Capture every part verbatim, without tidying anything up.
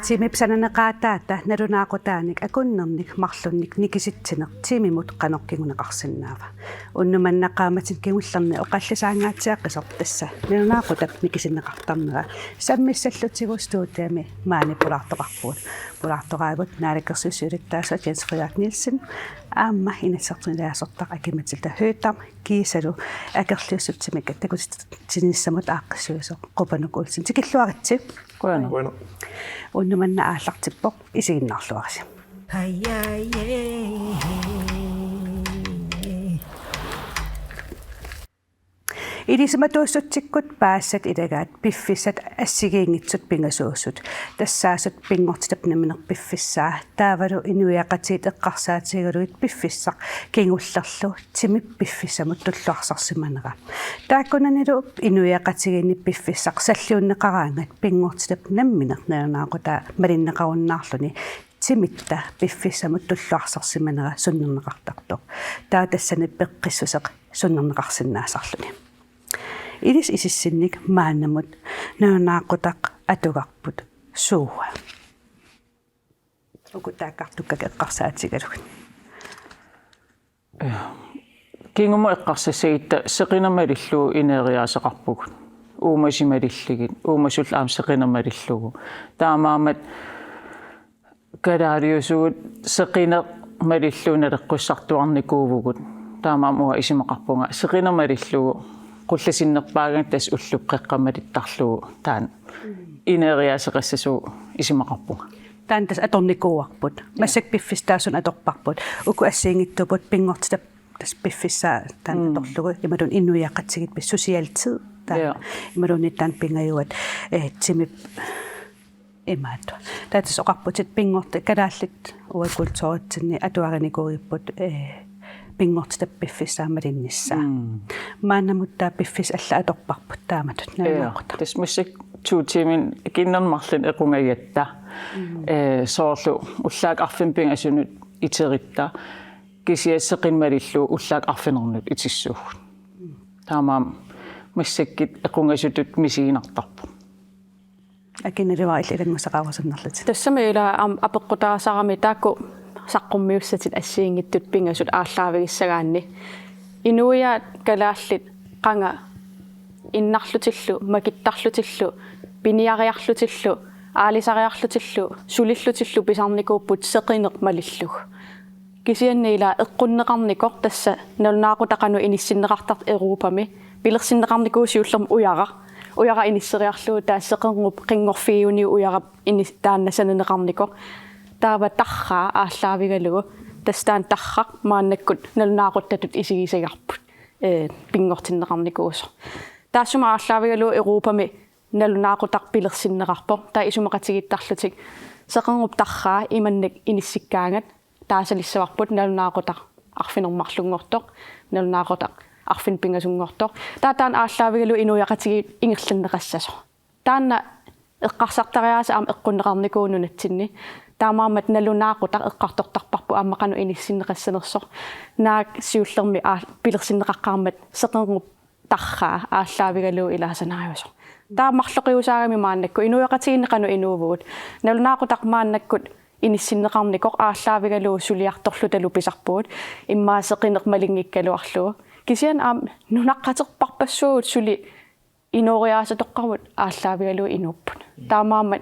Timip sananeqaataata nalunaaqutaanik akunnernik marlunnik nikisitsineq timimut qanoq kinguneqarsinnaava? Unnuk manna qaammatini kingullerni oqallisaangaatsiaqisoq tassa nalunaaqutap nikisinneqartarnera sammissallutigu studiami maani pulaartoqarpugut. Pulaartoraagut naalakkersuisut siulittaasuat Jens Frederik Nielsen aamma Inatsisartuni ilaasortaq Aki-Matilda Høegh-Dam kiisalu akerliussutsimik takutitsinissamut aaqqissuisoq Qupanuk Olsen. Tikilluaritsi. Qujanaq. Qujanaq. Unnuk manna aallartippoq, isiginnaarluarisi. Ilisimatuussutsikkut paassat ilagaat piffissat assigiinngitsut pingasuusut. Tassaasut pinngortitap nammineq piffissaa taavalu inuiaqatigiit eqqarsaatigalugit piffissaq kingullerlu timip piffissamut tulluarsarsimanera. Taakkunanilu inuiaqatigiinni piffissaq salliunneqaraangat pinngortitap nammineq nalunaaqutaa malinneqarunnaarluni timitta piffissamut tulluarsarsimanera sunnerneqartartoq. Taava tassani peqqissuseq sunnerneqarsinnaasarluni. Ilissi isissinnik maannamut nalunaaqutaq atugarput suua? Uku taakkartukkakka eqqarsaatigalugit. Kingumut eqqarsassagitta seqineq malillugu ineeriaaseqarpugut. Uumasut malillugit, uumasullu aamma seqineq malillugu. Taamaammat kalaaliusugut seqineq malillugu naleqqussartuarnikuuvugut. Taamaammat uanga isumaqarpunga seqineq malillugu qullasinnerpaagami tassa ullup qeqqata malittarlugu taanna ineeriaaseqassasugut isumaqarpunga. Taanna tassa atornikuuarput. Ja. Massakkut piffissaq taassuma atorparput. Uku assigiinngitsut pinngortitap tassa piffissaa taanna Mm. atorlugu. Imaluunniit inuiaqatigiit pis-, socialtid taanna. Ja. Imaluunniit taanna pingajuat, eh, timip imaattoq. Taava tassa oqarputit pinngortitaq kalaallit uagut kulturitsinni atuarinikuugipput, eh, pinngortitap piffissaa malinnissaa. Mm. Maannamut taava piffissaq allat atorparput taamatut. Ja, nalunaaqutaq. Tassa massakkut to tiimit kinnermarlin equngajatta. Mm. Eh, soorlu ullaakkut arfineq-pingasunut iteritta. Kisianni seqineq malillugu ullaakkut arfineq-nut itissuugut. Taamaammat massakkut equngasutut misiginartarpoq. Aki, naluara illit ilanngussaqarusunnerlutit. Tassami ila aamma apeqqutaasarami taakku saqqummiussatit assigiinngitsut pingasut aallaavigissagaanni. Inuiaat kalaallit qanga innarlutillu, makittarlutillu, piniariarlutillu, aalisariarlutillu, sulillutillu pisarnikuupput seqineq malillugu. Kisianni ila eqqunneqarnikoq tassa nalunaaqutaq qanoq inissinneqartartoq Europami, pilersinneqarnikuuvoq siullermik ujaraq. Ujaraq inisseriarlugu taava seqernup qinngorfigiuniuk ujarap inis-, taanna sananeqarnikoq. Taava tarraa aallaavigalugu. Tassa taanna tarraq maannakkut nalunaaquttatut isigisagarput. Eh, pinngortinneqarnikuusoq. Taassuma aallaavigalugu Europami nalunaaqutaq pilersinneqarpoq. Taava isumaqatigiittarlutik seqernup tarraa imannak inissikkaangat taasalissavarput nalunaaqutaq arfineq-marlunngortoq, nalunaaqutaq arfineq-pingasunngortoq. Taava taanna aallaavigalugu inuiaqatigiit ingerlanneqassasoq. Taanna eqqarsartariaaseq aamma eqqunneqarnikuuvoq nunatsinni. Taamaammat nalunaaqutaq eqqartortarparput aamma qanoq inissinneqassanersoq. Naak siullermik aa-, pilersinneqaqqaarmat seqernup tarraa aallaavigalugu ilaasanaajusoq. Taava marloqiusaagami maannakkut inuiaqatigiinni qanoq inuuvugut. Nalunaaqutaq maannakkut inissinneqarnikoq aallaavigalugu suliartorlutalu pisarpugut. Immaqa seqineq malinngikkaluarlugu. Kisianni aamma nunaqqaterparpassuagut suli inooriaasatoqqarput aallaavigalugu inuupput. Taamaammat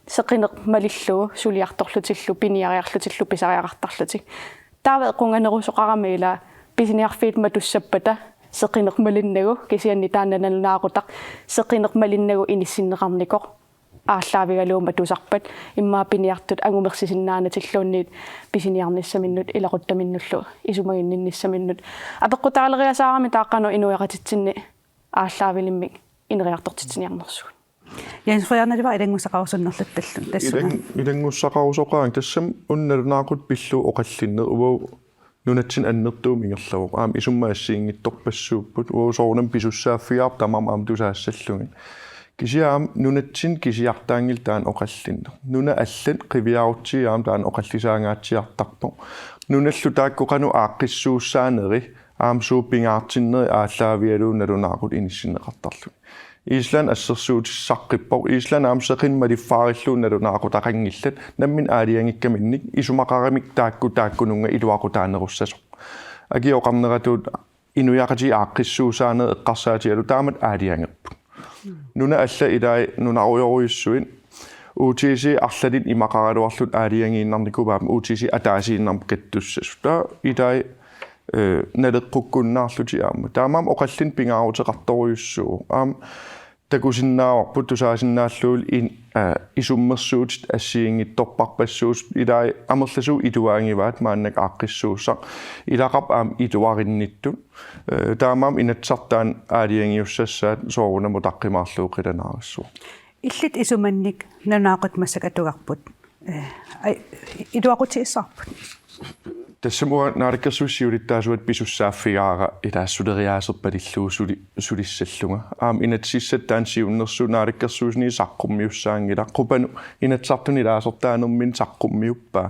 seqineq malillugu suliartorlutillu piniariarlutillu pisariaqartarlutik. Taava equnganerusoqarami ila pisiniarfiit matussappata seqineq malinnagu kisianni taanna nalunaaqutaq seqineq malinnagu inissinneqarnikoq aallaavigalugu matusarpat immaqa piniartut angumersisinnaanatilluunniit pisiniarnissaminnut ilaquttaminnullu isumaginninnissaminnut. Apeqqutaaleriasaarami taava qanoq inuiaqatitsinni aallaavilimmik ineriartortitsiniarnersugut. Jens Frederik, naluara ilanngussaqarusunnerlutit tallu-, tassunga. Ilan-, ilanngussaqarusoqaanga tassami una nalunaaqutaq pillugu oqallinneq uagut nunatsinni annertuumik ingerlavoq. Aamma isummat assigiinngitsorpassuupput. Uagut soorunami pisussaaffigaarput tamarmik aamma tusaassallugit. Kisianni aamma nunatsinni kisiartaanngilaq taanna oqallinneq. Nunat allat qiviarutsigit aamma taanna oqallisaangaatsiartarpoq. Nunallu taakku qanoq aaqqissuussaaneri aamma suut pingaartinneri aallaavigalugu nalunaaqutaq inissinneqartarluni. Island assersuutissaq saqqummerpoq. Island aamma seqineq maliffaarillugu nalunaaqutaqanngillat. Nammineq aalajangikkaminnik isumaqaramik taakku taakkununnga iluaqutaanerussasoq. Akioqarneratut inuiaqatigiit aaqqissuussaaneri eqqarsaatigalugu taamatut aalajangerput. Nunat allat ilai nunarujorujussuit U T C arlalinnik imaqaraluarlutik aalajangiinnarnikuupput, U T C ataasiinnarmik kattussasut. Taava ilai, eh, naleqqukkunnaarlutik aamma. Taamaammat oqallinneq pingaaruteqartorujussuuvoq. Aamma takusinnaavarput tusaasinnaallugu in-, eh, isummersuutit assigiinngitsorpassuusut ilai amerlasuut iluaagivaat maannakkut aaqqissuussaq. Ilaqarpoq aamma iluarinnittut. Eh, taamaammat Inatsisartut aalajangiussassaat soorunami utaqqimaarlugu qilanaarissavara. Illit isumannik nalunaaqutaq massakkut atugarput. Eh, ai, iluaqutigissavit? Tassami uanga Naalakkersuisut siulittaasuata pisussaaffigaara ilaa suleriaaserpalillugu suli-, sulissallunga. Aamma inatsisissatut taanna siunnersuut naalakkersuisuniit saqqummiussaanngilaq. Qupanut Inatsisartuni ilaasortaanermini saqqummiuppaa.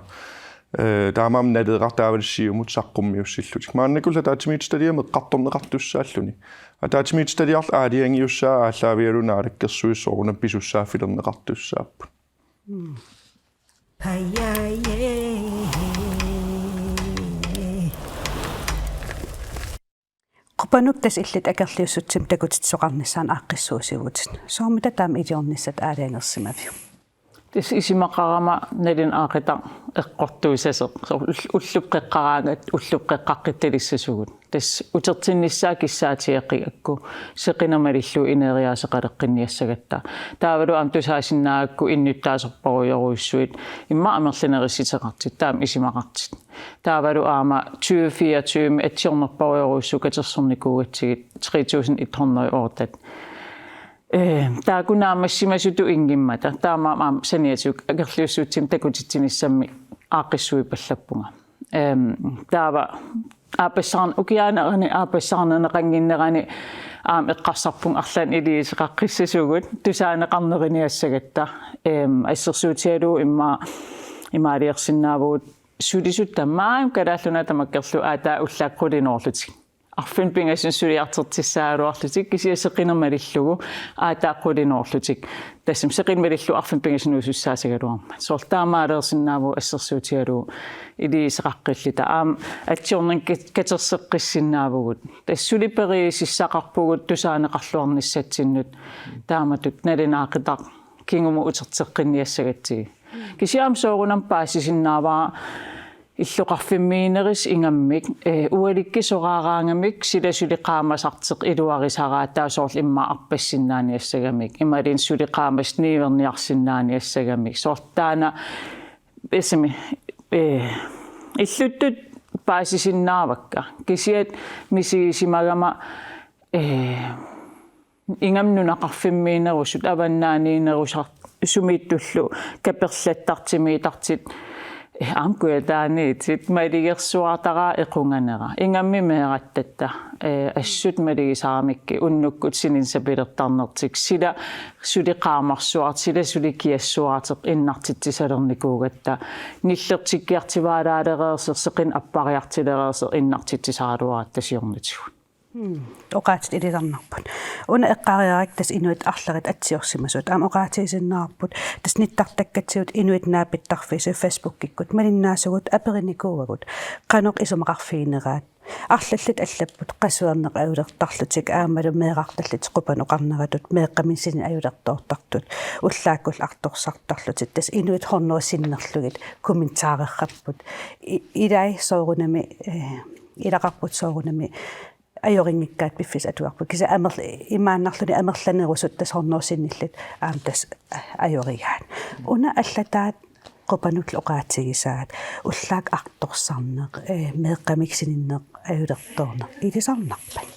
Eh, taamaammat Naleraq taavalu Siumut saqqummiussillutik. Maannakkullu ataatsimiititaliami eqqartorneqartussaalluni. Ataatsimiititaliarlu aalajangiussaa aallaavigalugu naalakkersuisut soorunami pisussaaffilerneqartussaapput. Qupanuk tassa illit akerliussutsimik takutitsisoqarnissaanut aaqqissuussivutit. Soormita taama iliornissat aalajangersimaviuk? Tassa isumaqarama nalunaaqutaq eqqortuussasoq. Soorlu ull-, ullup qeqqaraangat, ullup qeqqaqqittalissusugut. Tassa utertinnissaa kissaatigeqqigakku seqineq malillugu ineriaaseqaleqqinniassagatta. Taavalu aamma tusaasinnaagakku innuttaasorpassuarujorujussuit immaqa amerlanerissuteqartut, taama isumaqartut. Taavalu aamma tyve fireogtyve atsiornerpassuarujussuit katersornikuugatsigit tre tusind et hundrede og otte. Eh, taakku naammassimasutut inngimmata. Taamaammat aamma saniatigut akerliussutsimik takutitsinissamik aaqqissuippallappunga. Ehm, taava aappassaarn-, ukiaanerani aappassaarneqannginnerani aamma eqqarsarpunga arlaannik iliuuseqaqqissusugut tusaaneqarneriniassagatta. Ehm, assersuutigalugu immaqa imaaliorsinnaavugut sulisut tamaasa Kalaallit Nunaat tamakkerlugu aatsaat ullaaq qulinoorlutik. Arfineq-pingasunut suliartortissaagaluarlutik kisianni seqineq malillugu aatsaat qulinoorlutik. Tassami seqineq malillugu arfineq-pingasunuusussaasagaluarmat. Soorlu taamaaliorsinnaavugut assersuutigalugu iliuuseqaqqilluta. Aamma atsiorneq kat-, katerseqqissinnaavugut. Tassa suli periusissaqarpugut tusaaneqarluarnissatsinnut taamatut nalunaaqutaq kingumut uterteqqinniassagatsigit. Kisianni aamma soorunami paasisinnaavara illoqarfimmiinerisa ingammik, eh, ualikkisoraaraangamik sila suli qaamasartoq iluarisaraat taava soorlu immaqa arpassinnaaniassagamik, imaluunniit suli qaamasut niuerniarsinnaaniassagamik. Soorlu taanna isimi, eh, illuttut paasisinnaavakka. Kisianni misigisimagama, eh, ingammik nunaqarfimmiinerusut, avannaaniinnerusut, sumiittullu kaperlattartimiittartut, eh, aamma kujataaniittut, maligersuartaraat equnganera. Ingammik meerattatta, eh, assut maligisaramikkit, unnukkut sinineq sapilertarnertik, sila suli qaamarsuartoq, sila suli kiassuartoq innartitsisalernikuugatta, nillertikkiartuaalaalereersoq, seqineq appariartulereersoq innartitsisaraluaratta siornatigut. Hmm. Oqaatsit ilisarnarput. Una eqqaariarakku tassa inuit arlallit atsiorsimasut. Aamma oqaatigisinnaavarput tassa nittartakkatsigut inuit naapittarfiisut Facebookikkut malinnaasugut aperinikuuagut. Qanoq isumaqarfigineraat. Arlallit allapput qasuerneq ajulertarlutik aammalu meerartallutik Qupanuk oqarneratut meeqqamik sinineq ajulertoortartut. Ullaakkullu artorsartarlutik. Tassa inuit hundrede sinnerlugit kommentarerrapput. I-, ilai soorunami, eh, ilaqarput soorunami ajorinngikkaat piffissaq atugarput. Kisianni amerl-, imaannarluni amerlanerusut tassa hundrede sinnillit aamma tassa ajorigaat. Una allataat Qupanullu oqaatigisaat ullaaq artorsarneq, eh, meeqqamik sininneq ajulertoorneq ilisarnarpat?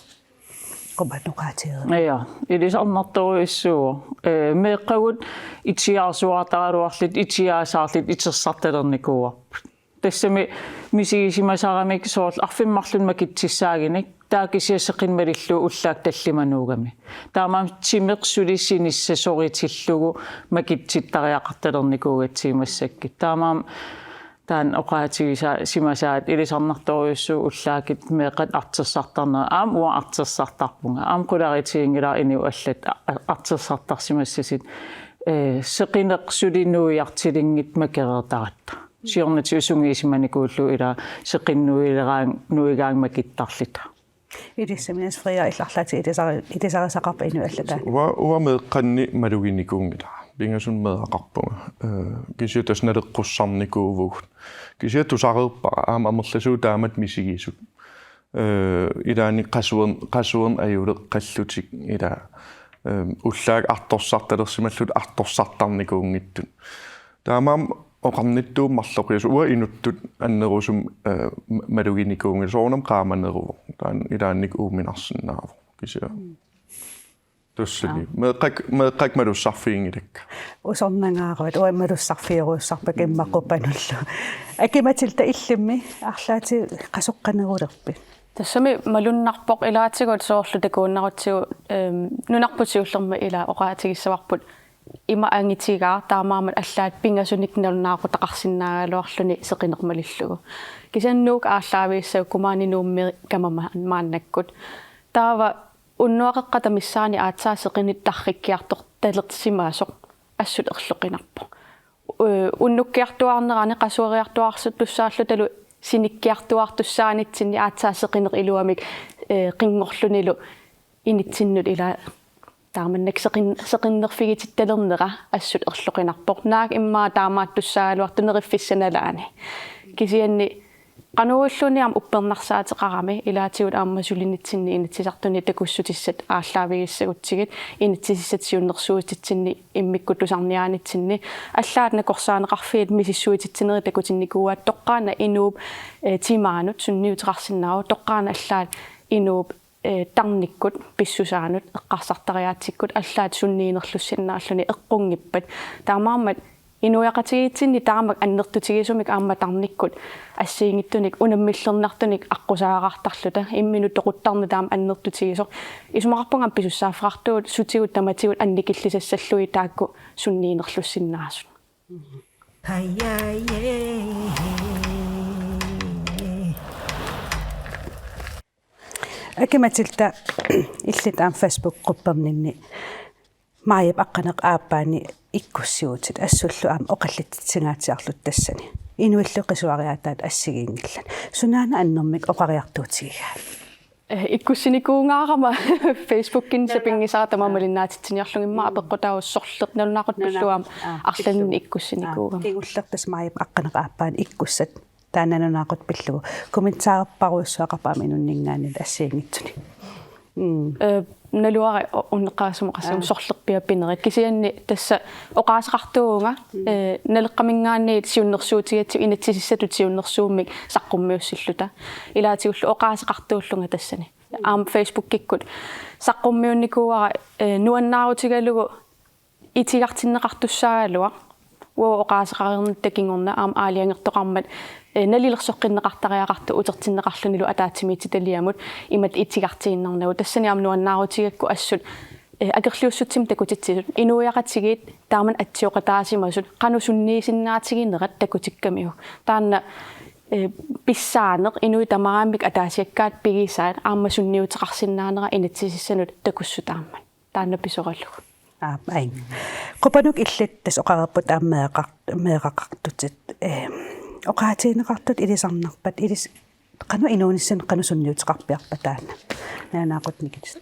Qupanuk oqaatigereermat. Ja, ilisarnartorujussuuvoq. Eh, meeqqagut itiaarsuartaraluarlutik, itiaasaarlutik itersartalernikuuarput. Tassami misigisimasaramik soorlu arfineq-marlunnik makitsissaaginik Taava kisianni seqineq malillugu ullaaq tallimanuugami. Taamaammat timeq suli sinissaq soritillugu makitsittariaqartalernikuugatsigit massakkut. Taamaammat taanna oqaatigisa-, simasaat ilisarnartorujussuuvoq ullaakkut meeqqat artorsartarnerat. Aamma uanga artorsartarpunga. Aamma qularitiginngilara inuit allat a-, a-, artorsartarsimassasut. Ee, seqineq suli nuiartilinngitsoq makereertaratta. Siornatigut sungiusimanikuullugu ilaa seqineq nuileraangat, nuigaangat makittarluta. Ilissaminas Frederik illarlaati ilisari-, ilisarisaqarpa inuit allat taanna? Uanga, uanga meeqqanni maluginikuunngilara. Pingasunik meeraqarpunga. Ee, kisianni tassa naleqqussarnikuuvugut. Kisianni tusareerpara aamma amerlasuut taamatut misigisut. Ee, ilaanni qasuern-, qasuerneq ajuleqqallutik ilaa. Ee, ullaaq artorsartalersimallutik artorsartarnikuunngitsut. Taamaammat oqarnittut marloqiusoq uanga inuttut annerusumik, ee, ma-, maluginikuunngilanga soorunami qaamaneruvoq. Taanna ilaanni uuminarsinnaavoq kisianni. Mm. Tassani. Aa. Meeqqat, meeqqat malussarfiginngilakka. Usornangaaruit, uanga malussarfiorusussarpakka immaqa qupanullu. Aki-Matilda, illimmi arlaatigut qasoqqanerulerpit? Tassami malunnarpoq ilaatigut soorlu takuunnarutsigu, ehm, nunarput siullermik ilaa oqaatigissavarput ima angitigaaq taamaammat allaat pingasunik nalunaaqutaqarsinnaagaluarluni seqineq malillugu. Kisianni Nuuk aallaavigissagukkit maani Nuummi kamama maannakkut. Taava unnuaqeqqata missaani aatsaat seqineq tarrikkiartortalersimasoq assut erloqinarpoq. Ee, unnukkiartuaarnerani qasueriartuaartussaalluta sinikkiartuaartussaanitsinni aatsaat seqineq iluamik, ee, qinngorlunilu initsinnut ilaa taamannak seqin-, seqinnerfigitittalernera assut erloqinarpoq. Naak immaqa taamaattussaagaluartut neriffissap nalaani. Kisianni qanoq ililluni aamma uppernarsaateqarami ilaatigut aamma sulinitsinni inatsisartuni takussutissat aallaavigissagutsigit, inatsisissatut siunnersuutitsinni immikkut tusarniaanitsinni, allaat nakorsaaneqarfiit misissuititsinerit takutinnikuuaat toqqaannaq inuup, ee, timaanut sunniuteqarsinnaavoq, toqqaannaq allaat inuup, ee, tarnikkut pissusaanut eqqarsartariaatsikkut allaat sunniinerlussinnaalluni eqqunngippat. Taamaammat inuiaqatigiitsinni taamak annertutigisumik aamma tarnikkut assigiinngitsunik unammillernartunik aqqusaagaqartarluta imminut toquttarneq taama annertutigisoq. Isumaqarpunga aamma pisussaaffeqartugut sutigut tamatigut annikillisassallugit taakku sunniinerlussinnaasut. Aki-Matilda, illit aamma Facebook-qupperninni maajip aqqaneq-aappaani ikkussivutit assullu aamma oqallitsitsingaatsiarlutit tassani. Inuillu qisuariaataat assigiinngillat. Sunaana annermik oqariartuutigigaat? Ee, ikkussinikuugaarama Facebookikkut sapinngisara tamaat malinnaatitsiniarlugu immaqa apeqqutaavoq sorleq nalunaaqutaq pillugu aamma arlalinnik ikkussinikuugama. Kingulleq tassa maajip aqqaneq-aappaani ikkussat. Taanna nalunaaqutaq pillugu. Kommentarerparujussuaqarpa aamma inunninngaanniit assigiinngitsunik. Mm. Ee, naluara u-, unneqqarisumik qassagama sorlerpiaq pinerit. Kisianni tassa oqaaseqartuuvunga, ee, Naleqqaminngaanniit siunnersuutigatsigu inatsisissatut siunnersuummik saqqummiussilluta. Ilaatigullu oqaaseqartuullunga tassani. Aamma Facebookikkut saqqummiunnikuuara, ee, nuannaarutigalugu itigartinneqartussaagaluaq. Uagut oqaaseqareernitta kingorna aamma aalajangertoqarmat, ee, nalilersoqqinneqartariaqartoq utertinneqarlunilu ataatsimiititaliamut imatut itigartiinnarnagu. Tassani aamma nuannaarutigigakku assut, ee, akerliussutsimik takutitsisut. Inuiaqatigiit taamani atsioqataasimasut qanoq sunniisinnaatiginerat takutikkamiuk. Taanna, ee, pissaaneq inuit tamarmik ataasiakkaat pigisaat aamma sunniuteqarsinnaanera inatsisissanut takussutaammat. Taanna pisoralugu. Aap, ai. Qupanuk illit tassa oqareerputit aamma meeraqar-, meeraqartutit, ee, oqaatigineqartut ilisarnarpat, ilis-, qanoq inuunissanik qanoq sunniuteqarpiarpa taanna? Nalunaaqutaq nikit-.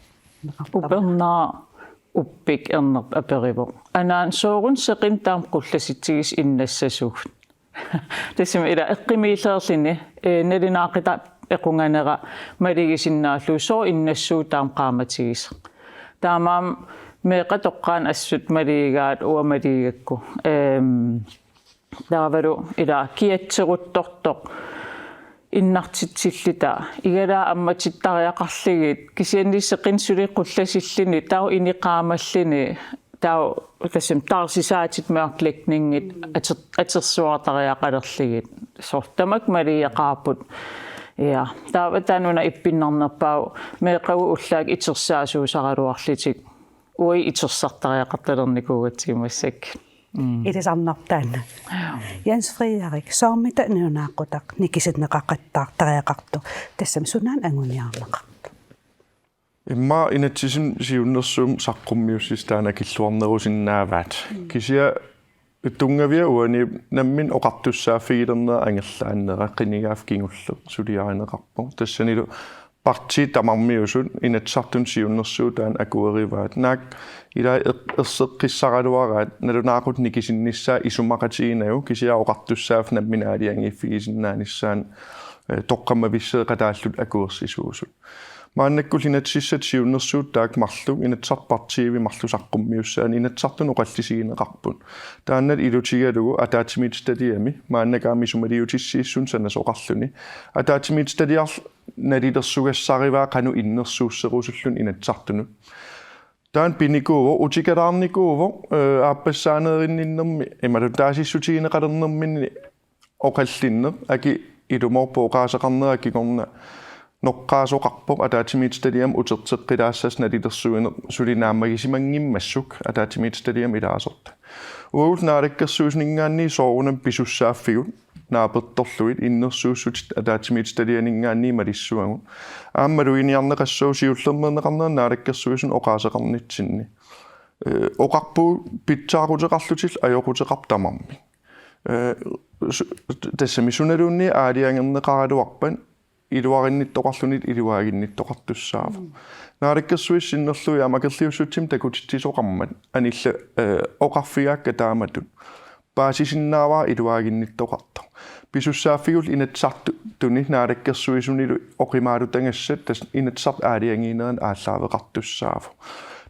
Upernaaq Uppik Ernerp aperivoq: Anaana, sooruna seqineq taama qullasitsigisi innassasugut? Tassami ila eqqumiilerluni, ee, nalunaaqutaq equnganera malugisinnaallugu sooq innassuugut taama qaamatigisoq. Taamaammat meeqqat toqqaannaq assut malugigaat uanga malugigakku. Ehm, taavalu ila kiatseruttortoq innartitsilluta, igalaat ammatittariaqarlugit, kisianni seqineq suli qullasilluni, taava ini qaamalluni, taava tassami taarsisaatit mørklægningi ater-, atersuartariaqalerlugit. Soorlu tamakku malugiaqaarput. Ja, taava taanna una ippinnarnerpaavoq meeqqagut ullaakkut itersaasuusaraluarlutik uagut itersartariaqartalernikuugatsigit massakkut. Mm. Ilisarnarpoq taanna. Jens Frederik, soormita nalunaaqutaq nikisinneqaqattaartariaqartoq, tassami sunaana anguniarneqartoq? Immaqa inatsisin siunnersuummik saqqummiussissaq taanna akilluarnerusinnaavaat. Mm. Kisianni tunngavia uani nammineq oqartussaaffigilernera angerlaannera qinigaaffik kingulleq suliarineqarpoq. Tassanilu partiit tamarmiusut Inatsisartuni siunnersuut taanna akuerivaat. Naak ilai eq-, erseqqissaraluaraat nalunaaqutaq nikisinnissaa isumaqatiginagu kisianni oqartussaaffik nammineq aalajangiiffigisinnaanissaanut, eh, toqqammavisseeqataallutik akuersisuusut. Maannakkut inatsisissatut siunnersuutit taakku marluk, Inatsisartut partiivit marluk saqqummiussaanni Inatsisartuni oqallisigineqarput. Taanna ilutigalugu ataatsimiititaliami, maannakkut aamma isumaliutissiissunik sanasoqarluni, ataatsimiititaliarl-, nalilersugassarivaa qanoq innersuusserusulluni Inatsisartunut. Taanna pinikuuvoq, utikalaarnikuuvoq, eh, aappassaaneerinninnermi, imaluunniit taasissutigineqalernerminni oqallinneq, aki ilumoorpoq oqaaseqarnera kingorna noqqaasoqarpoq, ataatsimiititaliami uterteqqilaassasoq nalilersuineq suli naammagisimanngimmassuk ataatsimiititaliami ilaasortat. Uagut naalakkersuisuninngaanniit soorunami pisussaaffigut naapertorlugit innersuussutit ataatsimiititalianinngaanniit malissavagut. Aamma maluginiarneqassaaq siullermeerneqarnera naalakkersuisuni oqaaseqarnitsinni. Eh, oqarpugut pitsaaquteqarlutillu ajoquteqarpoq tamarmik. Eh, su-, tassami sunaluunniit aalajangerneqaraluarpat iluarinnittoqarluni iluaaginnittoqartussaavoq. Mm. Naalakkersuisut sinnerlugit aamma akerliussutsimik takutitsisoqarmat anillat, eh, oqarfigaakka taamatut. Paasisinnaavara iluaaginnittoqartoq. Pisussaaffigut Inatsisartuni naalakkersuisunilu oqimaalutagassat tassa Inatsisartut aalajangiinerannik aallaaveqartussaavoq.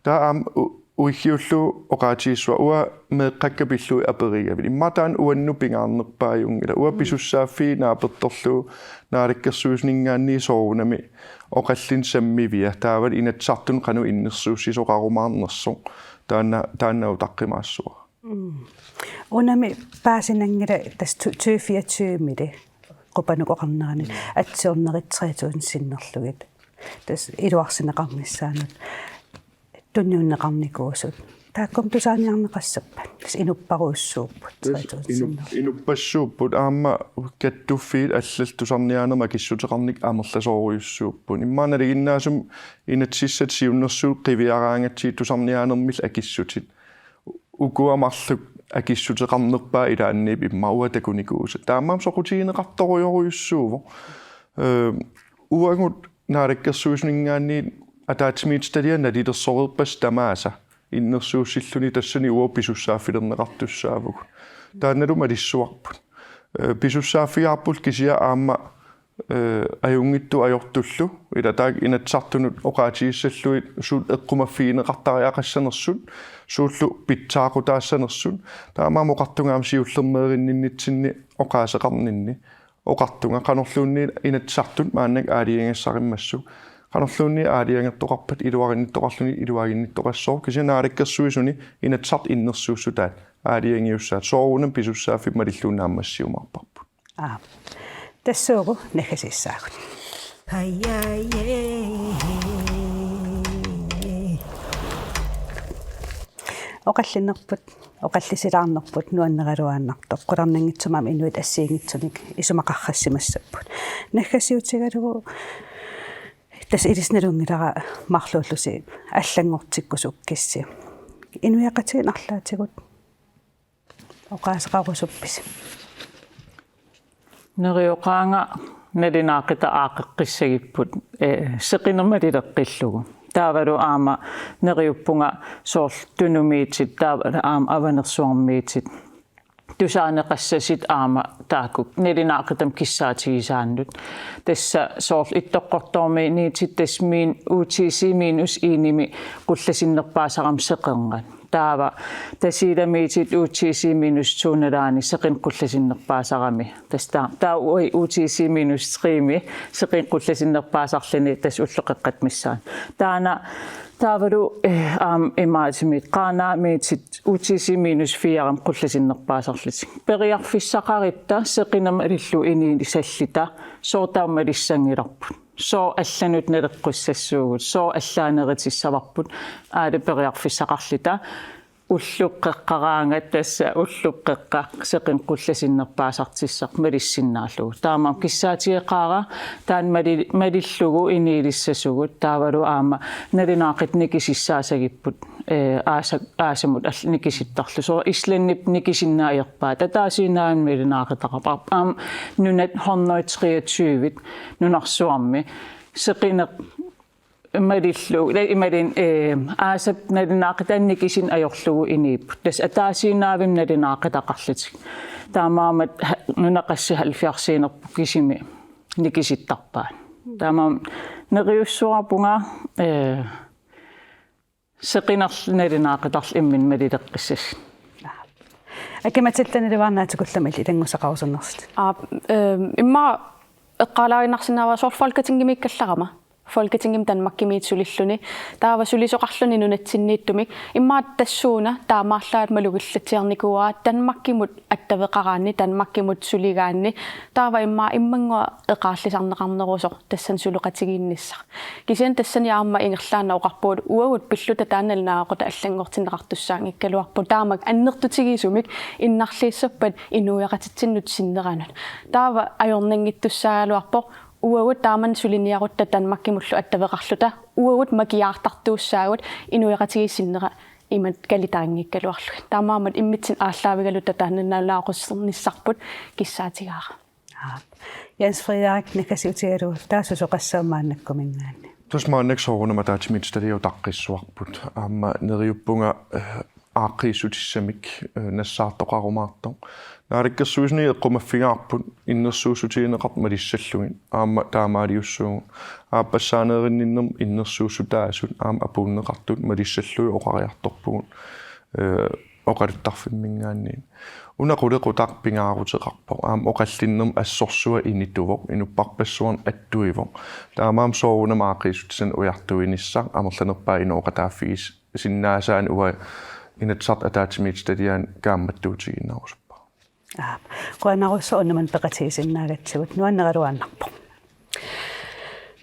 Taava aamma u-, uiggiullugu oqaatigissuara uanga meeqqakka pillugit aperigavit. Immaqa taanna uannut pingaarnerpaajunngilaq. Uanga Mm. pisussaaffiit naapertorlugu naalakkersuisuninngaanniit soorunami oqallinneq sammivia. Taavalu Inatsisartuni qanoq innersuussisoqarumaarnersoq. Taanna, taanna utaqqimaassavara. Mm. Unami paasinanngilaq tassa tu-, tyve fireogtyve-mili Qupanuk oqarnerani Mm. atsiornerit tre tusind sinnerlugit. Tassa iluarsineqarnissaannut tunniunneqarnikuusut. Taakkumi tusarniarneqassappat. Tassa inupparujussuupput, Tassa tre tusind inu-, sinnerlugit. Inuppassuupput aamma kattuffiit allallu tusarniaanermut akissuteqarnikkut amerlasoorujussuupput. Immaqa nalinginnaasumik inatsisissatut siunnersuutit qiviaraangatsigit tusarniaanermillu akissutit. Ukua marluk akissuteqarnerpaat ilaanniippoq immaqa uanga takunikuusat. Taamaammat soqutigineqartorujorujussuuvoq. Eh, uagut naalakkersuisuninngaanniit ataatsimiititaliap nalilersoreerpassuit tamaasa innersuussilluni tassani uagut pisussaaffilerneqartussaavugut. Taannalu malissuarput. Eh, pisussaaffigaarpullu kisianni aamma eh, ajunngitsut ajortullu, ila taakku Inatsisartunut oqaatigissallugit suut eqqumaffigineqartariaqassanersut, suullu pitsaaqutaassanersut, taamaammat oqartunga aamma siullermeerinninnitsinni oqaaseqarninni, oqartunga qanorluunniit Inatsisartut maannakkut aalajangissarimmassuk, qanorluunniit aalajangertoqarpat iluarinnittoqarluni iluarinnittoqassooq, kisianni naalakkersuisuni Inatsisartut innersuussutaat aalajangiussaat, soorunami pisussaaffik malillugu naammassiumaarparput. Aa. Tassuugu naggasiissaagut. Oqallinnerput, oqallisilaarnerput nuanneraluaannartoq, qularnanngitsumik aamma inuit assigiinngitsunik isumaqarfigimassapput. Naggasiutigalugu tassa ilissi nalunngilara marluullusi allanngortikkusukkissi. Inuiaqatigiinni arlaatigut oqaaseqarusuppisi? Neriuqaanga nalunaaqutaq aaqqeqqissagipput, eh, seqinermik malileqqillugu. Taavalu aamma neriuppunga soorlu Tunumiitit, taavalu aamma Avanersuarmiitit. Tusaaneqassasut aamma taakku nalunaaqutami kissaatigisaannut. Tassa soorlu Ittoqqortoormiiniitit tassa min-, U T C minus enimi qullasinnerpaasarami seqerrat. Taava Tasiilamiittut U T C minus to nalaani seqineq qullasinnerpaasarami. Tassa taa, taa ui U T C minus tre-mi seqineq qullasinnerpaasarluni tassa ullut qeqqata missaani. Taanna taavalu, eh, aamma imaattumik Qaanaamiittut U T C minus fire-mi qullasinnerpaasarlutik. Periarfissaqarutta seqineq malillugu iniissalluta, sooq taava malissanngilarput. Sooq allanut naleqqussassuugut, sooq allaanerutissavarput, aali periarfissaqarluta. Ullup qeqqaraangat tassa ullup qeqqaq seqineq qullasinnerpaasartussaq malissinnaallugu. Taamaammat kissaatigeqaara taanna mali-, malillugu iniilissasugut taavalu aamma nalunaaqutaq nikisussaassagipput, eh, aasa-, aasamut all-, nikisuttarlugu. Sooq Islandip nikisinnaajorpaat. Ataasiinnaavimmi nalunaaqutaqarpoq. Aamma nunat hundrede treogtyve nunarsuarmi seqineq malillugu, la-, imaluunniit, eh, aasap nalunaaqutaq nikisunik ajorlugu iniipput. Tassa ataasiinnaavimmi nalunaaqutaqarlutik. Taamaammat ha-, nunaqassi halvfjerdsiinerput kisimi nikisortarpaat. Taamaammat neriussuarpunga, eh, seqinerlu nalunaaqutarlu imminut malileqqissasut. Aki-Matilda, naluara naatsukullammik ilanngussaqarusunnersutit. Aap, ehm, immaqa eqqaalaaginnarsinnaavara soorlu Folketingimiikkallarama. Folketingimi Danmarkimiit sulilluni. Taava sulisoqarluni nunatsinniittumik. Immaqa tassuuna taamaallaat malugilluarnikuuara Danmarkimut attaveqaraanni, Danmarkimut suligaanni. Taava immaqa immannguaq eqaallisarneqarnerusoq tassani suleqatigiinnissaq. Kisianni tassani aamma ingerlaannaq oqarpugut uagut pilluta taanna nalunaaquttap allanngortinneqartussaanngikkaluarpoq. Taama annertutigisumik innarliussappat inuiaqatitsinnut sinneranut. Taava ajornanngittussaagaluarpoq uagut taamani suliniarutta Danmarkimullu attaveqarluta uagut makiaartartuussaagut inuiaqatigiit sinnera imatut kalitaanngikkaluarlugit. Taamaammat immitsinnut aallaavigaluta taanna nalunaaquternissarput kissaatigaara. Aap. Jens Frederik, naggasiutigalugu taava susoqassavat maannakkuminngaanniit? Tassa maannakkut soorunami ataatsimiititaliat utaqqissavarput. Aamma neriuppunga, eh, aaqqiissutissamik, eh, nassaartoqarumaartoq. Naalakkersuisuni eqqumaffigaarput innersuussutigineqartut malissallugit. Aamma taamaaliussuugut. Aappassaaneerinninnermi innersuussutaasut aamma apuunneqartut malissallugit oqariartorpugut. Eh, oqaluttarfimminngaanniit. Una qulequtaq pingaaruteqarpoq. Aamma oqallinnermi assorsuaq inituvoq, inuppassuarnut attuivoq. Taamaammat soorunami aaqqiissutissanik ujartuinissaq amerlanerpaat inooqataaffigis-, sinnaasaani uanga Inatsisartut ataatsimiititaliaanni kaammattuutigiinnarusuppara. Aap. Qujanarsuaq unnuk manna peqatigisinnaagatsigut, nuanneraluaannarpoq.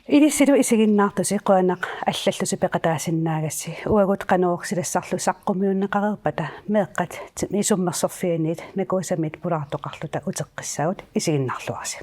Ilissilu isiginnaartusi, qujanaq allallusi peqataasinnaagassi. Uagut Qanorooq silassarlu saqqummiunneqareerpata meeqqat ti-, isummersorfianiit Nakuusamiit pulaartoqarluta uteqqissaagut, isiginnaarluarisi.